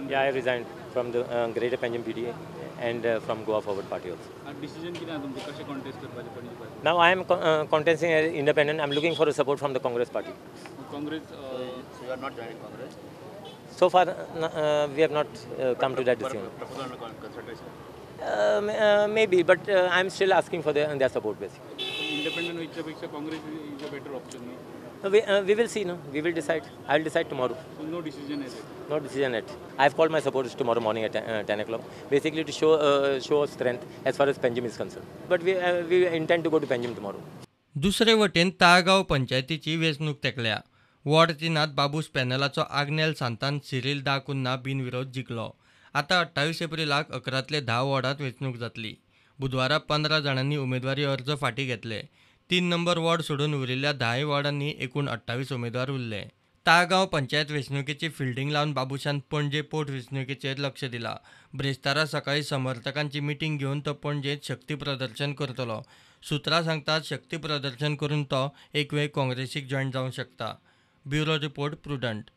Yeah, I resigned from the Greater Panjim PDA and from Goa Forward Party also. Decision कितें आहा तुमचें, कशें contest करपाचें Panaji party? Now I am contesting as independent. I am looking for a support from the Congress party. Congress, So you are not joining Congress? So far, we have not come to that decision. Proposal under consideration? Maybe, but I am still asking for their support basically. Independent वयच्या पेक्षा Congress is a better option न्हू? We will see, no? We will decide. I will decide tomorrow. So no decision as yet? No decision yet. I have called my supporters tomorrow morning at 10 o'clock, basically to show strength as far as Panjim is concerned. But we intend to go to Panjim tomorrow. दुसरे वटेन ताळगांव पंचायतीची वेंचणूक तेकल्या. Ward 3 Babush पॅनलाचो Agnel Santan Cyril दा कुन्हा बिनविरोध जिखलो. आतां 28 एप्रिलाक 11 10 वॉर्डांत वेंचणूक जातली. बुधवारा 15 जाणांनी उमेदवारी अर्ज फाटीं घेतले. 3 नंबर वॉर्ड सोडून उरिल्ल्या 10 वॉर्डांनी एकूण 28 उमेदवार उरले. ताळगांव पंचायत वेंचणुकेची फिल्डिंग लावन बाबूशान पणजे पोट वेंचणुकेचेर लक्ष दिलां. ब्रेस्तारा सकाळीं समर्थकांची मिटींग घेवन तो पणजेंत शक्ती प्रदर्शन करतलो. सुत्रां सांगतात शक्ती प्रदर्शन करून तो एक वेळ काँग्रेसीक जॉयन जावंक शकता. Bureau report, Prudent.